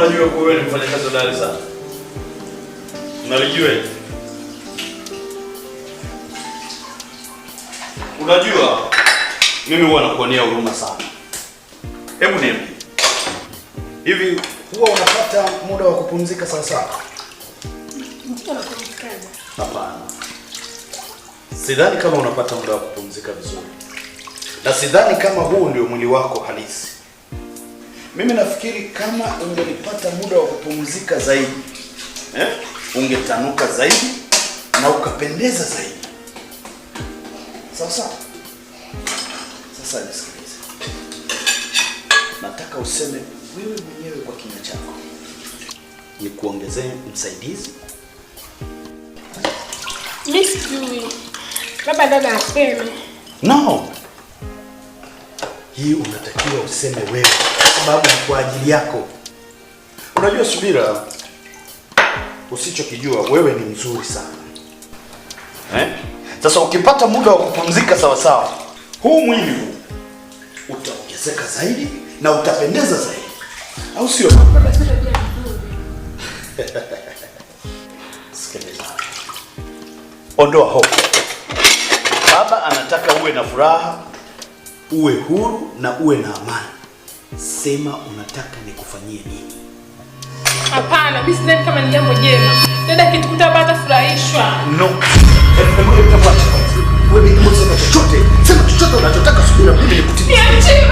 Unajua kuwa wewe ni mfanyakazi hodari sana? Unalijua hili? Unajua mimi huwa nakuonea huruma sana. Hebu niambie. Hivi huwa unapata muda wa kupumzika sawa sawa? Ndio, napumzikaje? Hapana. Sidhani kama unapata muda wa kupumzika vizuri. Na sidhani kama huu ndio mwili wako halisi. Mimi nafikiri kama ungelipata muda wa kupumzika zaidi, eh? Ungetanuka zaidi na ukapendeza zaidi. Sawa sawa. Sasa nisikilize. Nataka useme wewe mwenyewe kwa kinywa chako. Nikuongezee msaidizi? Mimi sijui. Labda dada aseme. No. Hii unatakiwa useme wewe kwa sababu ni kwa ajili yako. Unajua Subira, usichokijua wewe ni mzuri sana. Eh? Sasa ukipata muda wa kupumzika sawa sawa, huu mwili huu utaongezeka zaidi na utapendeza zaidi. Au sio? Baba, sasa unajua vizuri. Sikiliza. Ondoa hofu. Baba anataka uwe na furaha, uwe huru na uwe na amani. Sema unataka nikufanyie nini? Hapana, mimi sidhani kama ni jambo jema. Dada akitukuta hapa hatafurahishwa. No. Hebu acha kwanza. Wewe hebu sema chochote. Sema chochote unachotaka Subira, mimi nikutimie. Niachie.